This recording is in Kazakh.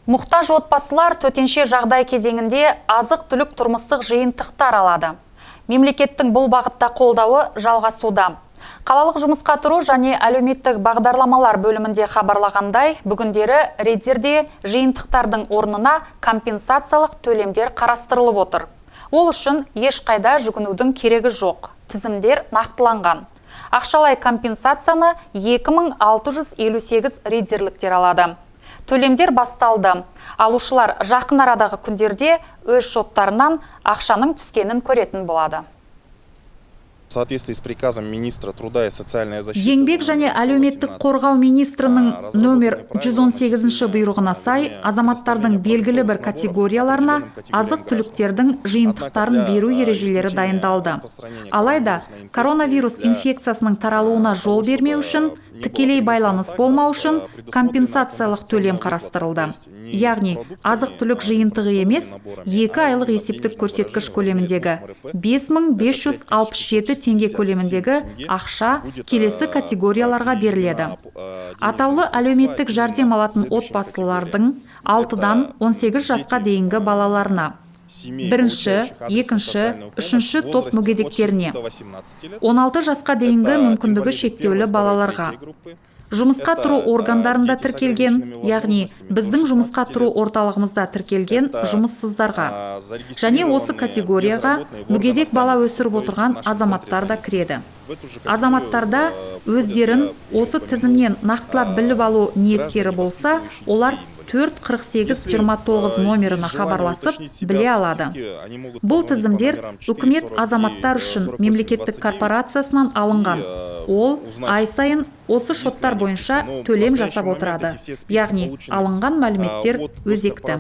Мұқтаж отбасылар төтенше жағдай кезеңінде азық-түлік, тұрмыстық жиынтықтар алады. Мемлекеттің бұл бағытта қолдауы жалғасуда. Қалалық жұмысқа тұру және әлеуметтік бағдарламалар бөлімінде хабарлағандай, бүгіндері риддерде жиынтықтардың орнына компенсациялық төлемдер қарастырылып отыр. Ол үшін ешқайда жүгінудің керегі жоқ. Тізімдер нақтыланған. Ақшалай компенсацияны 2658 риддерліктер алады. Төлемдер басталды. Алушылар жақын арадағы күндерде өз шоттарынан ақшаның түскенін көретін болады. В соответствии с приказом министра труда и социальной защиты Еңбек және әлеуметтік қорғау министрінің нөмір 118 бұйрығына сай, азаматтардың белгілі бір категорияларына азық түліктердің жиынтықтарын беру ережелері дайындалды. Алайда коронавирус инфекциясының таралуына жол бермеу үшін, тікелей байланыс болмау үшін компенсациялық төлем қарастырылды. Яғни азық түлік жиынтығы емес, 2 айлық есептік көрсеткіш көлеміндегі 5567 теңге көлеміндегі ақша келесі категорияларға беріледі: атаулы әлеуметтік жәрдем алатын отбасылардың 6-дан 18 жасқа дейінгі балаларына, бірінші, екінші, үшінші топ мүгедектеріне, 16 жасқа дейінгі мүмкіндігі шектеулі балаларға, жұмысқа тұру органдарында тіркелген, яғни біздің жұмысқа тұру орталығымызда тіркелген жұмыссыздарға және осы категорияға мүгедек бала өсіріп отырған азаматтар да кіреді. Азаматтарда өздерін осы тізімнен нақтылап біліп алу ниеттері болса, олар 4 48 29 номеріне хабарласып біле алады. Бұл тізімдер Үкімет азаматтар үшін мемлекеттік корпорациясынан алынған. Ол ай сайын осы шоттар бойынша төлем жасап отырады, яғни алынған мәліметтер өзекті.